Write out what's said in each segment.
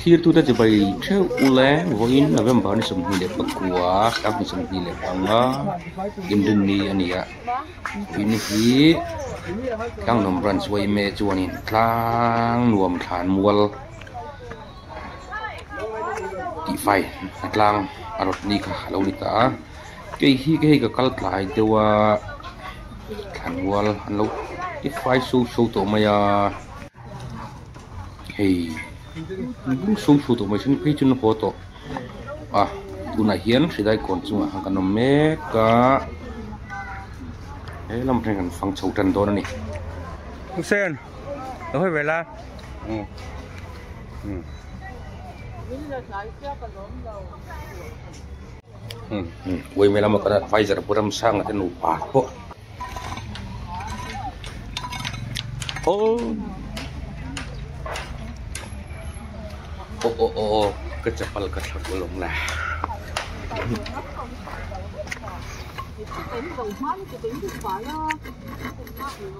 Thlirtute chibai theuh ule vawiin November ni 29 sang 25 Inrinni a ni a, vawiin hi Tlangnuam Branch yma chuanin Tlangnuam Thlanmual tihfai a tlang a rawt ni kha a lo ni ta a, kei hi hei ka kal tlai deuh a thlanmual an lo tifai so so tawh mai a hei bung so so tawh mai then phei chu an haw tawh a tunah hian hridai kawn chungah khan kan awm mek a he lam atangin kan fang chho tan dawn a ni. Hussein, lo hawi ve la. Uaime lama kan adviser Pu Ramsanga te nupa pawh aw aw aw aw ka chapal ka thla kual awm la.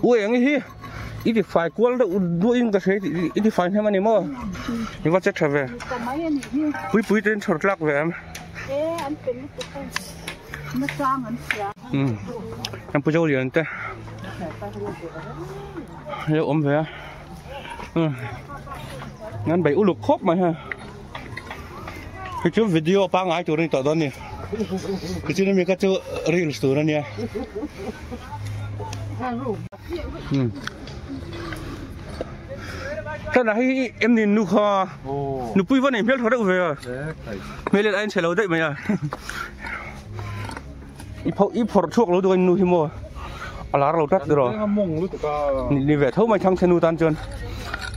Ui eng hi. I ti fai kual deuh duah in ka hria i ti fai hnem a ni maw i va che tha ve pui pui te in chhawr tlak ve em an pu zo lian te lo awm ve a an bei uluk khawp mai ha hei chu video pangngai tur a ni tawh dawn a ni tichuan hemi kha chu reels tur a nia. Tana hei em ni nu kha nupui va nei hmel tha deuh ve a hmel en a inchhe lo daih mai a i pho i phawrh chhuak lo duh a nu hi maw a lar lo tlat tiraw ni ve tho mai thang thenu tan chuan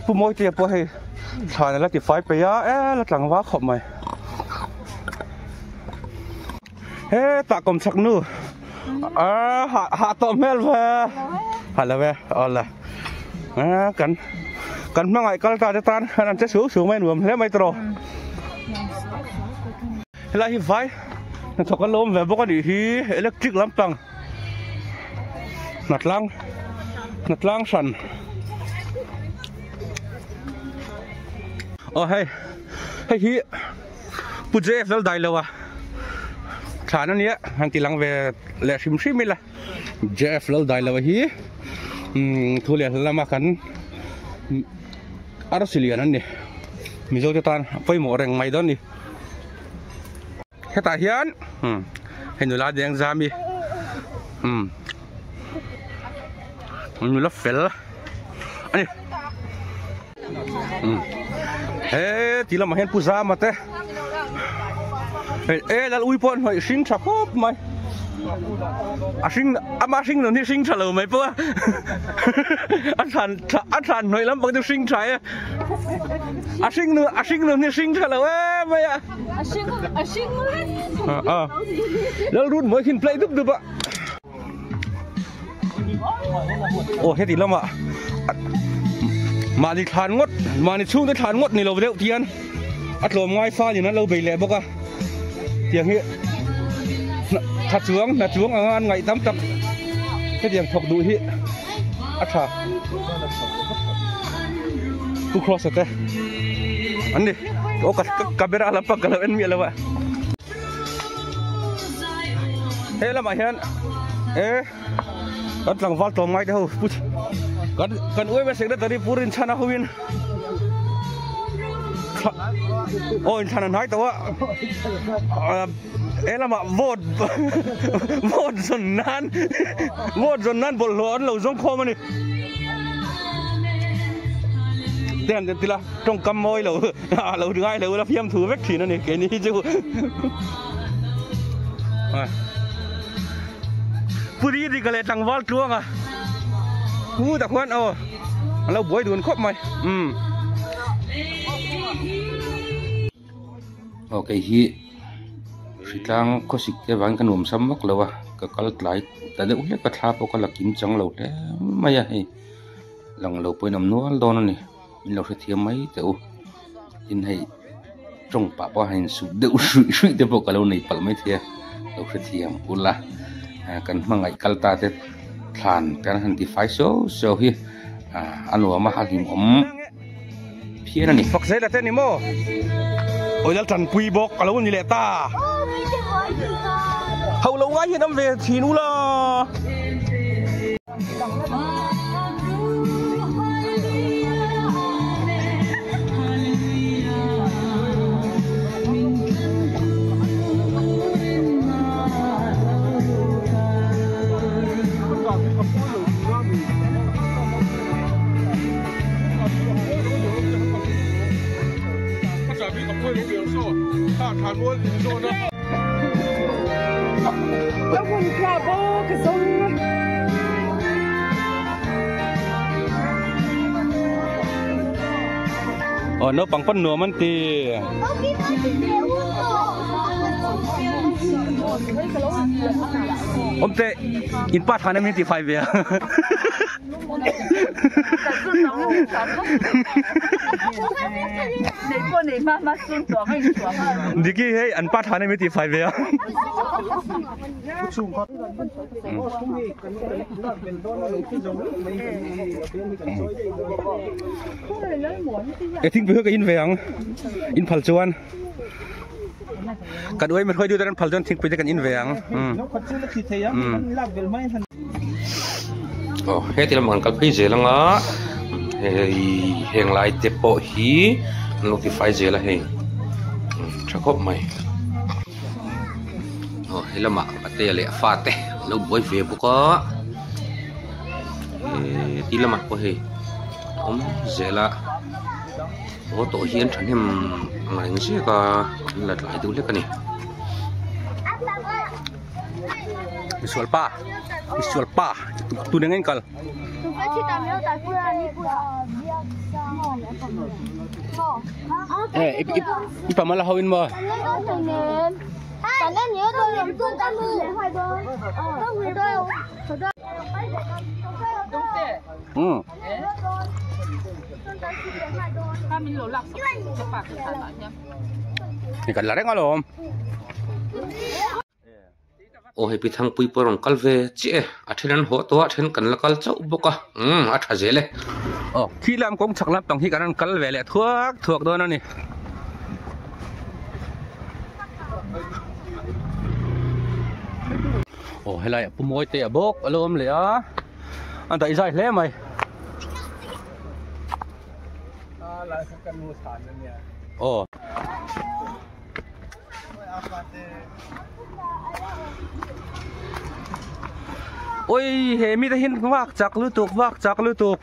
pu mawitea pawh hei thlan a la ti fai peih a e la tlangval khawp mai. Hetah kawmchhak nu a hah hah tawh hmel ve hah lo e aw la kan kan hmangaih kal ta te tan an che suau suau mai nuam hle mai tawh helai hi vai hnathawk an lo awm ve bawk a nih hi electric lampang hnatlang hnatlang hran aw hei hei hi. Pu JF lal dai lo a thlan a nia han ti lang ve leh hrim hrim ila JF lal dai lo hi thu leh hla lama kan arsi lian an ni Mizo te tan a pawimawh reng mai dawn a ni hetah hian hei nula deng zam hi nula fel a ni. He ti lamah hian pu Zama te hei e lal ui pawh an hnawih hring tha khawp mai a hring ama hring nun hi hring tha lo mai pawh a a thlan a thlan hnawih lampang chu hring tha e a hring nun a hring nun hi hring tha lo em mai a a hring a hring a lal run mawi khin play dup dup a. Aw heti lamah mahni thlan ngawt mahni chhungte thlan ngawt ni lo deuh tian a tlawm ngai fa in an lo bei leh bawk a tiang hi tha chuang hna chuang anga an ngaih tam tak hetiang thawk duh hi a tha pu cross te an ni aw ka camera lampang ka lo en miah lo a. He lamah hian e kan tlangval tlawm ngai te ho pu kan kan uai mai secretary pu Rinchhana ho in aw inthlan an hnai tawh a he lamah vote vote zawn nan vote zawn nan bawlhhlawh an lo zawng khawm a ni te han ti la tawngkam mawi lo. A lo ngai lo la fiam thu vek thin a ni keini hi chu Puri ri ka leh tlangval tluang a hu tak huan aw an lo buai dun khawp mai um aw kei hi hritlang khawsik te vangin ka nuam sam vak lo a ka kal tlai ta deuh hlek a thla pawh ka la kim chang lo hle mai a hei lang lo pawhin awm nual dawn a ni. Min lo hrethiam mai teh u. Tin hei tawng pah pawh a han insuk deuh hruih hruih te pawh ka lo nei palh maithei a, lo hrethiam ula. Kan hmangaih kal ta te thlan kan han ti fai suau suau hi a nuam a, a hlimawm. phian a ni. Fak zel ate ni maw? Awi lal tanpui bawk a lo ni leh ta. Ho lo ngai hian awm ve thin ula. Aw naupang pawn nuam an ti. Awm teh in pa thlan em hi tifai ve a. Diki hei an pa thlan em hi tifai ve a. E thingpui kha ka in ve ang in phal chuan. Kan uai hruai deuh ten an phal chuan thingpui te kan in ve ang. Aw heti lamah kan kal phei zel anga hei heng lai te pawh hi an lo tifai zel a hei tha khawp mai. Aw he lamah patea leh a fate an lo buai ve bawk a heti lamah pawh hei a awm zel a. Aw tawh hian thahnem ang reng ziak a an la tlai deuh hlek a ni. Misual pa misual pa tun eng kal. Eh i pa mala ho in maw. Hmm. Kan la reng alawm. Aw hei pi Thangpui pawh a rawn kal ve chiah e, a then an haw tawh a, a then kan la kal chauh bawk a, umm a tha zel e. Aw khi lam kawng chhak lam pang hi kan rawn kal ve leh thuak thuak dawn a ni. Aw helai ah Pu Mawite a bawk a lo awm leh a. An daih zai hle mai. Aw. Oi he mi te hian vak chak lutuk vak chak lutuk.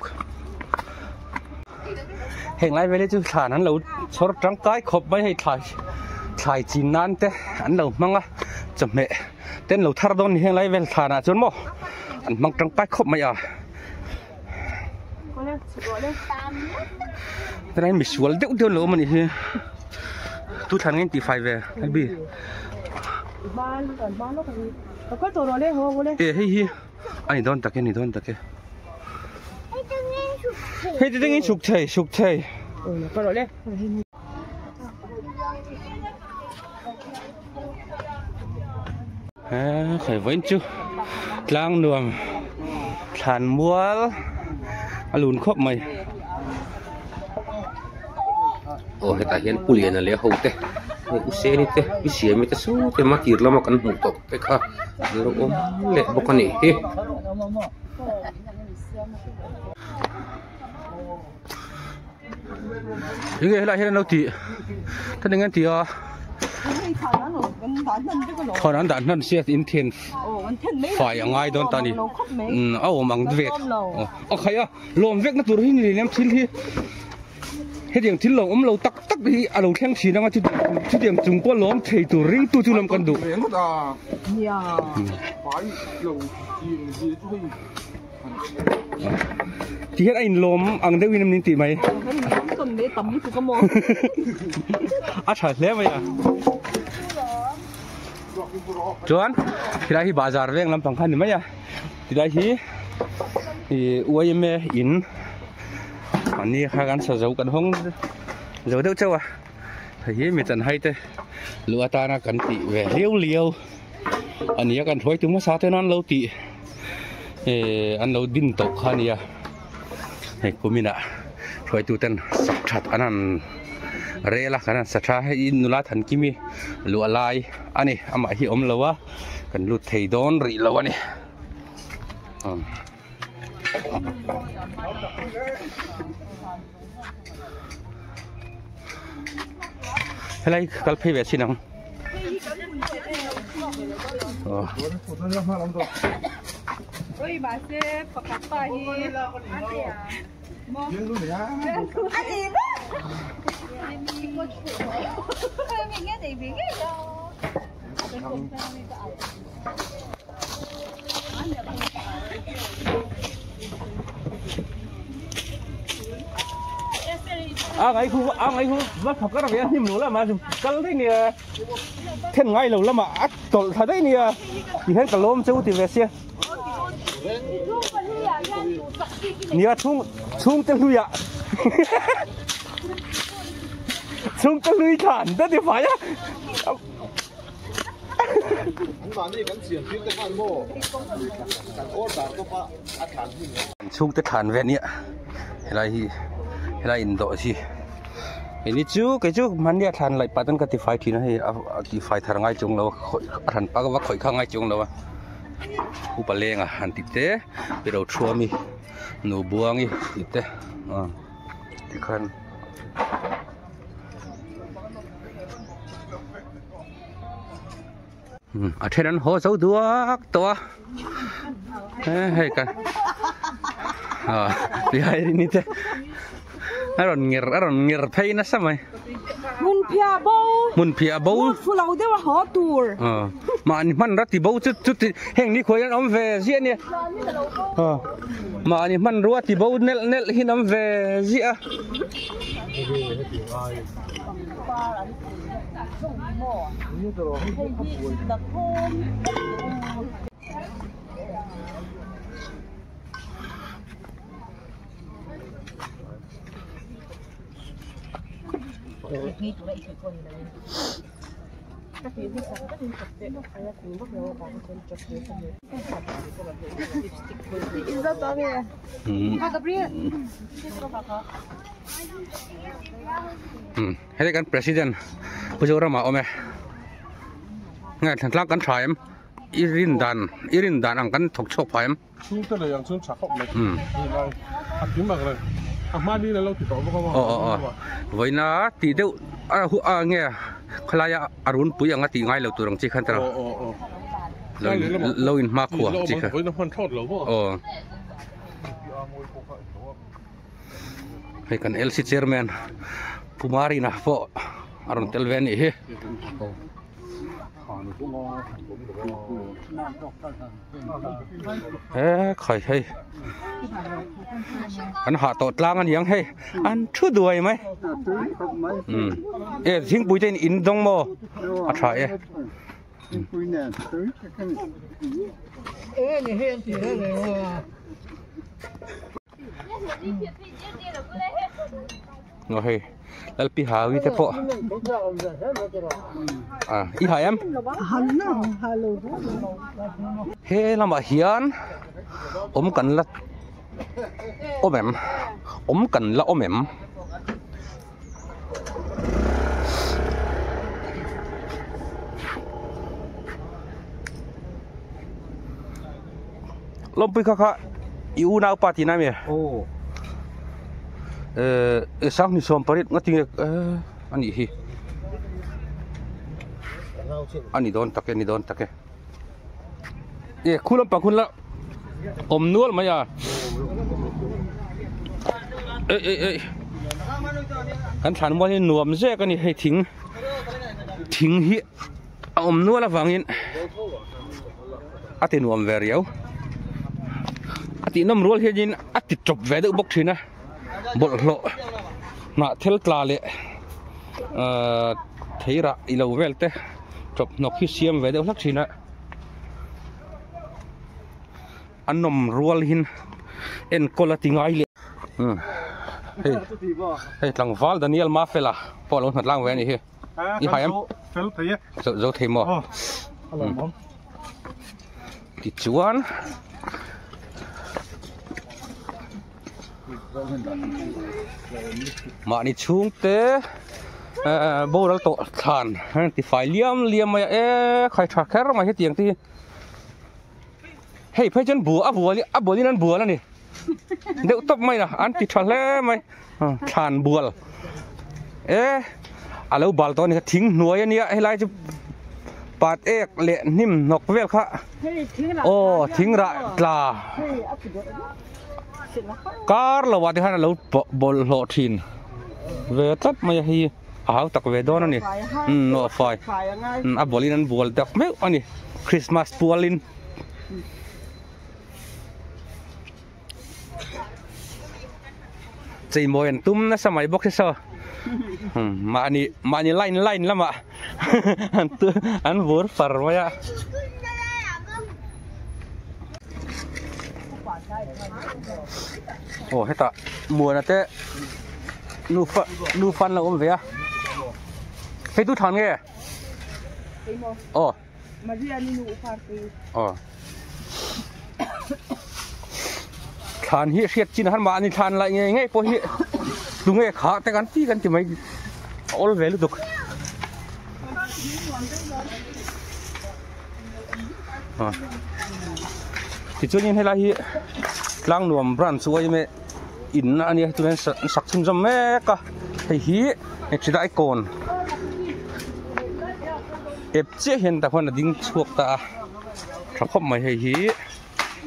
Heng lai vel hi chu thlan an lo chhawr tangkai khawp mai hei thlai thlai chin nan te an lo hmang a chawhmeh te an lo thar dawn ni heng lai vel thlan ah chuan maw an hmang tangkai khawp mai a tunah hian misual deuh deuh an lo awm a nih hi tu thlan nge an tihfai ve helbi e hei hi a ni dawn tak e a ni dawn tak e hei te tengin suk thei suk thei. He vawiin chu tlang nuam thlan mual a lun khawp mai. Aw hetah hian Pu Liana leh ho te hei U Seni te Pi Siami te saw te ma tir lama kan hmuh tawh te kha an lo awm leh bawk a nih hi. Enge helai hian an lo tih ta eng an ti a thlan an dah hnan sia in then fai a ngai dawn ta a ni a awm ang ve a khai a lawm vek na tur hi ni lem thil hi hetiang thil lo awm lo tak tak hi a lo thleng thin anga chutiang chung pawh lawm thei tur ringtu chu lam kan duh. Ti hian a inlawm ang deuhin em ni tih mai. A tha hle mai a. Chuan tilai hi bazar veng lampang kha ni mai a. Tilai hi ih YMA in mahni kha kan sa zo kan hawng zo deuh chauh a. Hei hi mi chanhai te luh atana kan tih ve liau liau a ni a kan hruaitu hmasa ten an lo tih. Eh an lo din tawh kha ania hei kumin ah. Hruaitu ten sak that an han rel a kan han sa tha hei nula Thankimi luah lai a ni amah hi awm lo a kan lut thei dawn rih lo a ni. Helai kal phei ve chin ang. A ngai khu a ngai khu va thawk a ve a hnim lo lama kal daih nia then ngai lo lama a tawlh thla daih nia ti hian ka lawm cheu ti ve sia nia chhung chhungte hluiah chhungte hlui thlan ta ti fai a. An chhungte thlan ve ania helai hi helai indawh hi keini chu kei chu hmanni a thlan laih pah chuan ka tifai thin a hei a tifai thar ngai chuang lo a khawih a hran pa va khawih kha ngai chuang lo a upa lenga han tih te pi ro thuami nu buangi tih te tikhan. A then an haw zo duak tawh a he hei ka ah tihai rin ni te a rawn nger a rawn nger phei nasa mai hmun phiah bo hmun phiah bo fu lo deuh a haw tur ah mahni hman ra ti bo chu chu ti heng ni khuai an awm ve ziah nia ah mahni hmanrua ti bo nelh nelh hi an awm ve ziah a. Hei kan president Pu Zorama a awm e nge thlan kan tha em i rin dan i rin dan ang kan thawk chhuak phah em. Chhungte lei ang chuan tha khawp mai lai a kim ang reng a hmani in a lo ti tawh bawk a aw aw aw vawiina tih deuh a hu a nge khawlaia a runpui anga tih ngai lo tur ang chi khan tawh aw aw aw lo in hma khua ang chi kha vawiina hman thlawt lo maw aw hei kan LC chairman Pu Marina pawh a rawn tel ve a nih hi. He khai hei an hah tawh tlang a niang hei an thu duai mai um e thingpui te in in dawng maw a tha e Ngaw hei Lalpi Hawi te pawh ah i hai em he lamah hian awm kan la awm em awm kan la awm em. Lawmpui kha kha i unau pa tihna ami? Aw. Eh sang ni sawm parit nga tinge eh anih hi. Ani dawn tak e ani dawn tak e. E khu lampang hun la awm nual mai a. Ei ei ei. Kan thlan mual hi nuam zek ani hei thing thing hi a awm nual avangin a ti nuam ve riau a tih nawm rual hianin a ti tawp ve deuh bawk thin a bawlhhlawh hnah thel tla leh ahh theirah ilo vel te tawp hnawk hi siam ve deuh hlak thin a a nawm rual hin enkawl a ti ngai leh hei hei tlangval Daniel Mafela pawh a lo hnat lang ve a nih hi. I hai em? Fel thei e. Zo zo thei maw? Aw. A lawm awm. Tichuan Mahni chhungte boral tawh thlan an ti fai liam liam mai a e khai tha kher mai hetiang te hi hei phei chuan bua a bual a bualin an bual a ni deuh tawp mai a an ti tha hle mai thlan bual e a lo bal tawh a ni kha thing hnuai a nia helai chu pat ek leh hnim hnawk vel kha aw thing rah tla kar lo ah te khan a lo bawlhhlawh thin ve tlat mai a hei a hau tak ve dawn a ni umm fai a bawlin an bual tak meuh a ni Christmas pualin. Cheimawi an tum nasa mai bawk hi saw mahni mahni line line lamah an vur far mai a. Aw hetah muana te nufa nufa an lo awm ve a hei tu thlan nge? Aw. Maria ni nu upar te. Aw. Thlan hi hriat chin han mahni thlan laih ngei ngei pawh hi tunge kha te kan ti kan ti mai a awl ve lutuk. Aw. Tichuanin helai hi Tlangnuam branch uaime in a nia chuan sak chhunzawm mek a hei hi chilai kawn ep chiah hian tah khuan a ding chhuak ta a tha khawp mai hei hi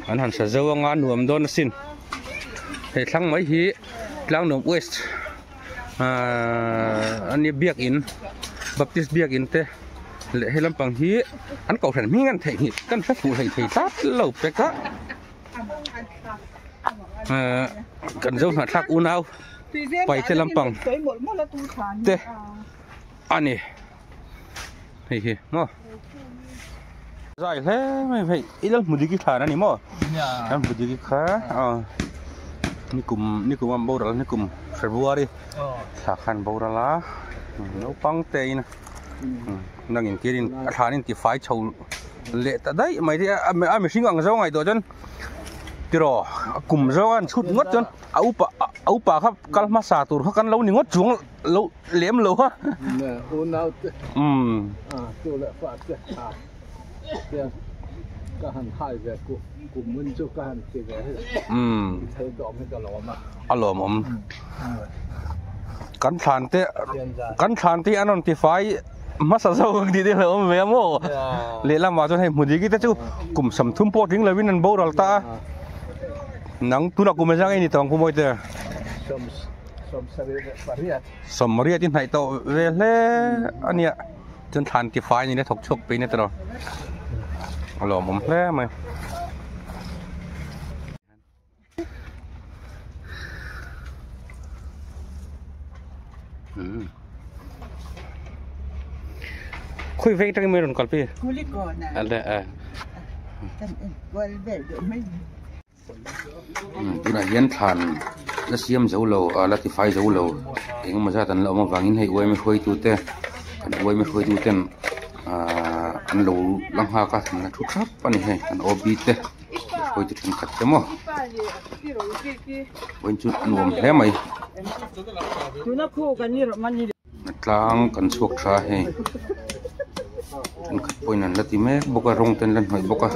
an han sa zo anga nuam dawn asin hei thlang mai hi Tlangnuam west ahh ania biakin baptist biakin te leh he lampang hi an kohhran hming an theihnghilh kan hre fuh hlei thei tlat lo pek a. Kan zo hnahthlak unau paite lampang te a ni hei hi maw zai hle mai hei i lal hmudiki thlan a ni maw lal hmudiki kha aw nikum nikum a boral nikum february thla khan boral a naupang te in nangin kirin a thlan in tifai chho leh ta daih mai te a mihring ang zawng ngaihtuah chuan tiraw a kum zawng a an chhut ngawt chuan a upa a upa kha kal hmasa tur kha kan lo ni ngawt chuang lo lem lo a unau te a tu leh fa te a tiang ka han hai ve ku kum mun chu ka han ti ve hi thei dawm hi ka lawm a a lawmawm kan thlan te kan thlan te an rawn tifai hmasa zawk ang tih te hlauh awm ve a maw lehlamah chuan hei hmudiki te chu kum samthum pawh tling lovin an boral ta a nang tunah kum engzah nge ni tawh ang pu Mawite sawmriat i hnaih tawh ve hle a nia chuan thlan ti fai ni le thawk chhuak peih na tawh a lawmawm hle mai. Khawi veng atangin mai rawn kal pi? Tunah hian thlan la siam zo lo a la tifai zo lo engemaw zat an la awm avangin hei uaime hruaitute kan uaime hruaituten ahh an lo la nghak a an la thu thap a ni hei an OB te. Hruaitu thenkhat te maw vawiin chu a nuam hle mai tlang kan chhuak tha a hei thenkhat pawhin an la ti mek bawk a rawng te an la hnawih bawk a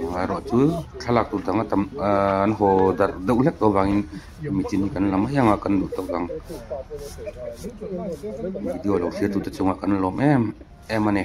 amaherawh chu thlalak tur dang a tam ahh an haw darh deuh hlek tawh avangin mi chin hi kan la mai ang a kan duh tawk ang video lo hriattu te chungah kan lawm em em a ni.